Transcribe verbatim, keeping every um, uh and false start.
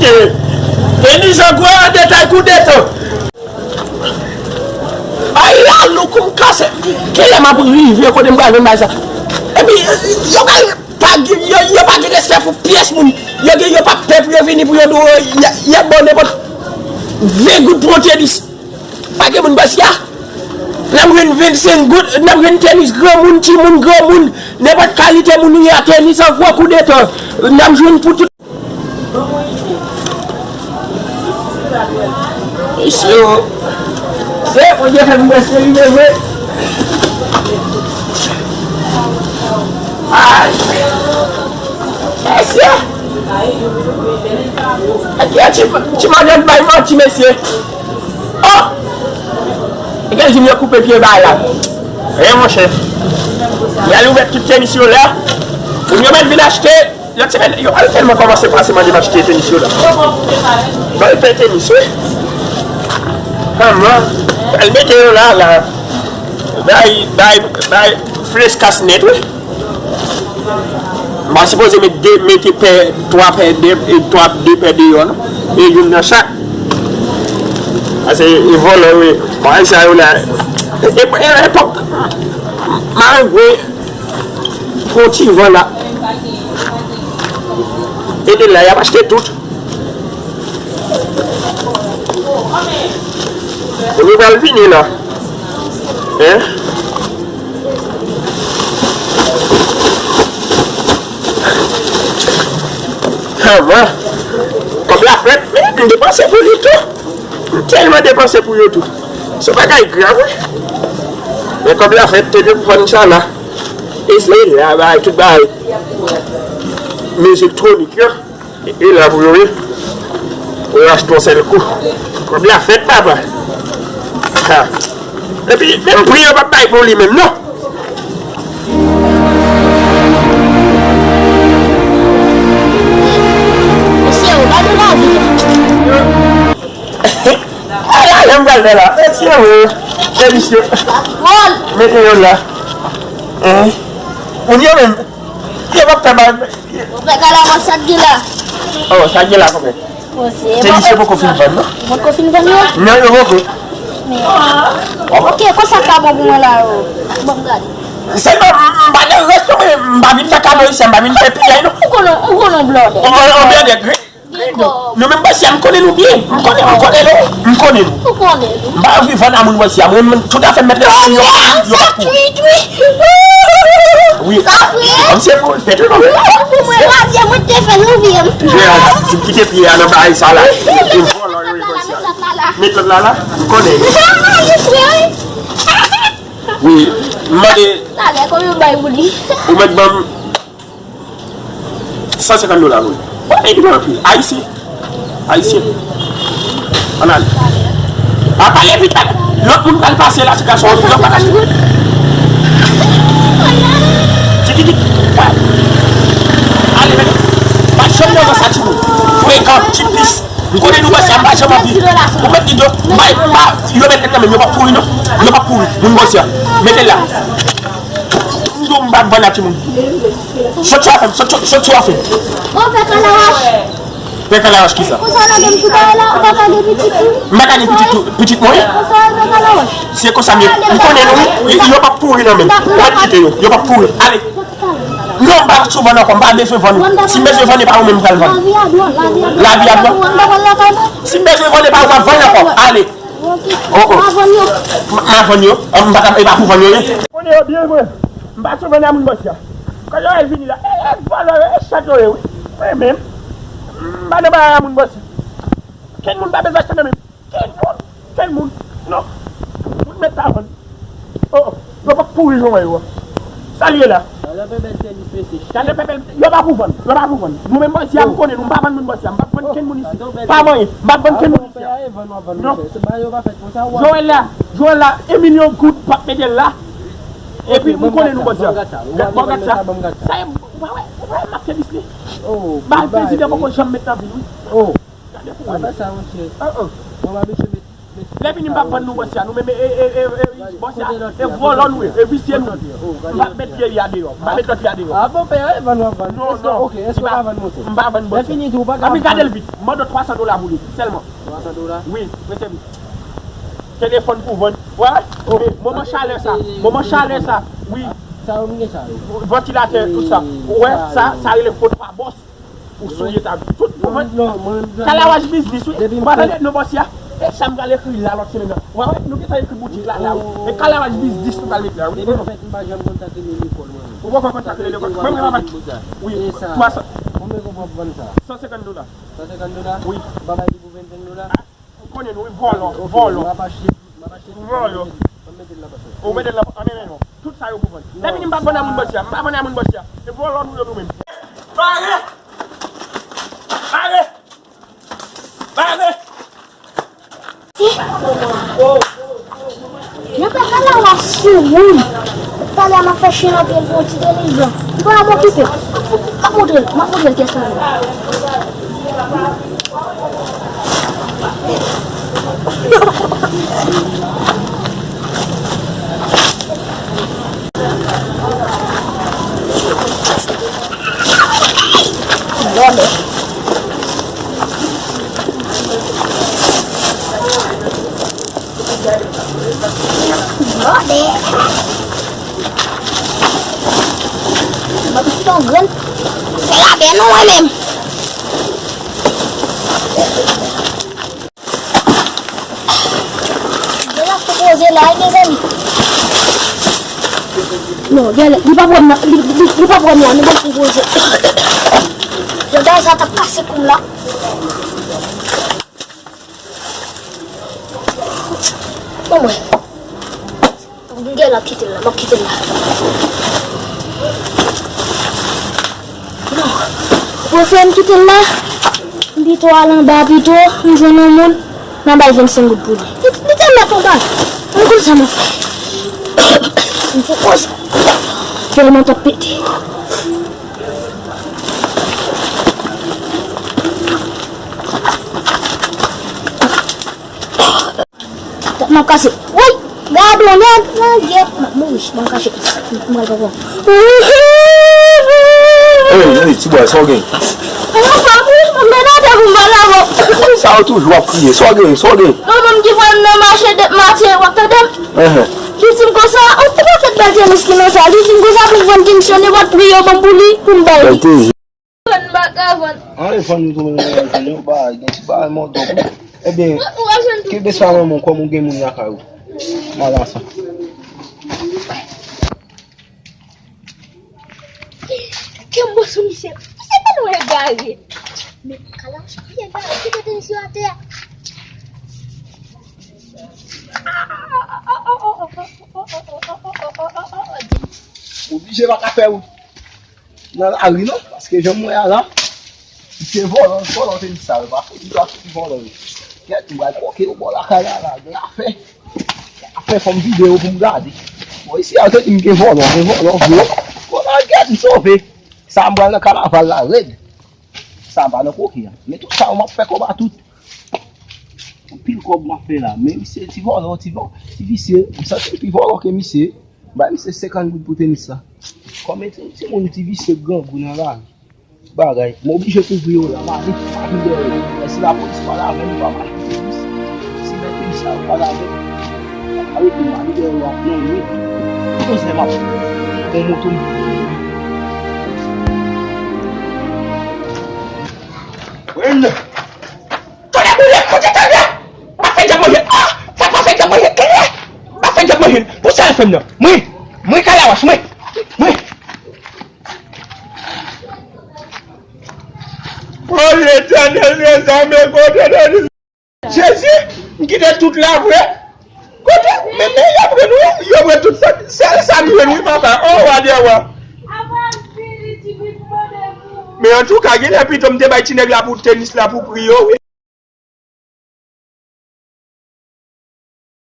Tenis an gwo an detay kou detan. Ay, la, lou kou m kase. Kilè m ap rive kote m pral jwenn bagay sa? Epi, yo pral pa gen, yo, yo pa gen respè pou pyès moun. Yo gen, yo p ap pè pou yo vini pou yo di w, y a, y a bon nenpòt ven goud pou yon tenis. Pa gen moun bòs ya. N ap jwenn vennsenk goud, n ap jwenn tenis granmoun, timoun, granmoun, nenpòt kalite moun ou ye a, tenis an gwo kou detan. N ap jwenn pou tout. Mesye, o. Se Bondye fè m prèske rive vre. Ay. Mesye. Ti, ti, ti manjè bay manti, mesye. Oh! E gen di m yo koupe pye bay la. E monchè. Y al ouvè tout tenis yo la. Moun yo mèt vin achte. Lòt semèn, yo al tèlman kòmanse pase mande m achte tenis yo la. Bay pè tenis, wi. Kòman? Al mete yo la, la. Bay, bay, bay, fleskas nèt, wi. M pa sipoze met de, mete pè, twa pè de, e twa, de pè deyò, non. E youn nan chak. Pase e vòlè, wi. Bagay sa yo la. E, e, e, epòk, malgre, pran ti van la. E de la, y ap achte tout. Kounye pral vini la. Hein? Kòb la fèt, men m depanse pou li tou. M tèlman depanse pou yo tou. Se yon bagay grav, wi. Men kòb la fèt, te dwe pou vann sa la. E se la, bagay, tout bagay. Mizik elektronik yo. E la pou yo ye. Ou achte yon sèl kou. Kòb la fèt, papa. Ha. Epi, menm pri yo p ap bay pou li menm, non. Mesye, ou gade lavi. Ala, jan m pral fè la. Mesye, o. Mesye. Mete yo la. Hein? Moun yo menm. Yo p ap fè bagay. Pè Kalawa, sa k gen la? Oh, sa k gen la konbyen? Tenis yo poko fin vann, non? Poko fin vann yo? Non, yo poko. Ok, konsa ka bon pou mwen la, yo. Bon, gade. Sèlman, m pa nan rès non, men m pa vin fè kado isi a, m pa vin fè piyay, non. Ou konnen, ou konnen blòdè. Ou konnen blòdè, gri. Gringo. Nou menm bòs ya, m konnen nou byen. M konnen, m konnen nou. M konnen nou. Ou konnen nou. M pa anvi vann a moun bòs ya. Mwen, mwen, tout afè m mèt nan yo, yo pa pou. Wi. Sa vre? Kòm se pou l fèt, non? Pou mwen, radye mwen te fè nou vye. Jwe a, si m kite pye a nan bagay sa la. E vòlò yo e bòs ya. Met lòt la la. M konnen. Wi, m mande. Talè, konbyen w bay pou li? Ou mèt ban m san senkant dola pou li. Bon, epi mwen anpil. Ayisyen. Ayisyen. Ann ale. A pale vit, pale. Lòt moun pral pase la, ti gason, yo pa kache. Ti kikit. Ale, men. Pa janm nan sa, timoun. Frekan, ti pis. M konnen nou bòs ya, m pa janm anvi. Ou mèt di do, bay, pa, yo mèt nan men, yo p ap kouri, non. Yo p ap kouri. Moun bòs ya. Mete l la. M di w m p ap vann a timoun. Soti w afè m, soti, soti w afè m. Bon, pè Kalawach. Pè Kalawach kisa? Konsa w lage m sou kay la, ou pa ka gen pitit tou? M pa ka gen pitit tou, pitit mwen? Konsa w pè Kalawach. Se konsa m ye. M konnen nou, yo p ap pouri nan men m. Ou mèt kite yo, yo p ap pouri. Ale. Non, m pa sou vann ankò, m pa bezwen vann. Si m bezwen vann, e pa ou menm m pral vann. Lavi a dwòl, lavi a dwòl. Lavi a dwòl. Si m bezwen vann, e pa ou m ap vann ankò. Ale. Oh, oh. M a vann yo. M, m a vann yo. Ah, m pa ka, e pa pou vann yo ye. Konnen yo byen vre. M pa sou vann a moun bòs ya. Kòlè yo vini la. E, e, vòlò yo, e chat yo ye, wi. Mwen menm. M pa nan bagay a moun bòs ya. Kenn moun pa bezwen achte nan men m. Kenn moun. Kenn moun. Non. Moun mèt pa vann. Oh, oh. Yo p ap pouri jan w wè yo a. Sa l ye la? Talè pèpèl tènis mesye. Talè pèpèl, yo pa pou vann. Yo pa pou vann. Nou menm bòs ya, m konnen nou, m pa vann moun bòs ya. M p ap vann kenn moun isit. Pa manyen. M p ap vann kenn moun isit. Non. Joel la, Joel la, en milyon goud p ap mete l la. Epi m konnen nou bòs ya. Ban m gad sa. Sa e, ou pa wè, ou pa wè m ap tènis li. Bay prezidan poko janm met nan vil, wi. Gade pou wè. Gade sa, monchè. Bon, ba mesye met Lè vini m p ap vann nou bòs ya, nou menm e, e, e, e, e, bòs ya, e vòlò nou ye, e visye nou ye. M p ap met vye a deyò, m p ap met lòt vye a deyò. Ah bon, pè, e vann w ap vann. Non, non, ok, èske w pa vann moto? M pa vann bòs ya. Lè fini tou, ou pa ka vann. Anpi gade l vit, m mande w twa san dola pou li, sèlman. Twa san dola? Wi, mesye m. Telefòn pou vann. Wè, men moman chalè sa, moman chalè sa, wi. Sa yo, m gen sa yo. Vantilatè, tout sa. Ou wè, sa, sa rele fot pa bòs. Ou souye ta tout pou vann. Karawaj biznis, wi. Ou pa tande non bòs ya? E sa m pral ekri la lòt semèn nan. Ou pa wè, nou gentan ekri boutik la, la, wi. E karawaj biznis nou pral met la, wi. Depi m fèt, m pa janm kontakte li lekòl, mwen. Ou poko kontakte li lekòl? Mwen, mwen, mwen. Wi, twa san. Konbyen konpòt vann sa? San senkant dola. San senkant dola? Wi. Ou pa bay li pou vennsenk dola? Ou konnen nou, wi, vòlò, vòlò. M ap achte, m ap achte. Vòlò. M ap mete l nan pòch mwen. Ou mete l nan pòch, an men, men, non. Tout sa yo pou vann. Lè vini m pa vann a moun bòs ya, m pa vann a moun bòs ya. E vòlò nou yo nou menm. Bare! Bare! Bare! Yon pè kalawa sou moun. Talè a m ap fè chen an pye l pou yon ti delijan. M pa m okipe. M ap montre l, m ap montre l kiyès mwen ye. Lòlè. Lòlè. Ban m ti yon grenn. Se la bè nou mwen menm. Jodi a pou poze la, wi, mezanmi. Non, genlè, li pa pran nan, li, li, li pa pran nan, nou ban pou poze. Jodi a sa t ap kase kou m la. Bon, mwen. Gen, m ap kite l la, m ap kite l la. Non. Prefere m kite l la. M pito al anba pito, m jwenn yon moun, m a bay vennsenk goud pou li. Li, li te mèt anba. Mwen konn sa m ap fè. M fè koz. Tèlman t ap pete. Tèt mwen kase. Woy! Gade yon nèg nan gèt. M ap mouri. Ban m kache. M pral pran. Hey, hey, ti bòy, sa w gen? Mwen fè wi, m vin atè pou m pale avè w. Sa w toujou ap kriye? Sa w gen? Sa w gen? Yon nonm ki pran nan mache dèp maten, w ap tande m? Li di m konsa, ou te pa fèk bèl tenis ki nan sa. Li di m konsa pou m vann tenis yo, nenpòt pri yo ban m pou li, pou m ba li. Vann m pa ka vann. Ale fann nou tou menm, fann yo ba gen ti bagay mòdòk wi. Ebyen, kenbe sa nan men w kòm ou gen moun lakay ou. Ala sa. Kenbe sou misye. Misye tèlman egare. Men kalash, li egare, ki kote misye atè a? Oblije pa ka fè wout nan lari non, paske jan m wè a la, se vòlò, vòlò te di sa yo, pa fouti pa fouti vòlò yo. Kèt, m pral kwoke yo bò lakay la, la, gen afè. Gen afè, fò m vide yo pou m gade. Bon, isi a, yo te di m gen vòlò, gen vòlò, vòlò. Vòlò, kèt, m sove. Sa m pral nan kanaval la, rèd. Sa m pa nan kwoke a. Men tout sa yo, m ap fè kòb a tout. Anpil kòb m ap fè la. Men misye, ti vòlò, ti vò-, ti visye. M santi m pi vòlò ke misye. M bay misye senkant goud pou tenis la. Kòm e ti, timoun ti visye grangou nan lari. Bagay. M oblije kouvri yo la. M ale, m pa vin dèyè yo. Men si lapolis pale avè m, m pa mache pou tenis. Si mèt tenis la yo pale avè m, m ap arete m ale dèyè yo ap nan men. Kounye a m ap pran moto m. Pran. Tande boule, kote tande! Pa fè djab manje! Ah! Sa pa fè djab manje! Kenbe! Pa fè djab manje! Pou sa l fè m nan! Mwen! Mwen Kalawas! Mwen! Mwen! O Letènèl dèzame, kote tande! Jezi! M kite tout la vre! Kote? Men, men, y ap jwenn wi! Y ap jwenn tout sa! Sèl sa m jwenn wi, papa! O wa dè wa! Men antouka, genlè pito m te bay ti nèg la pou tenis la pou pri yo wi!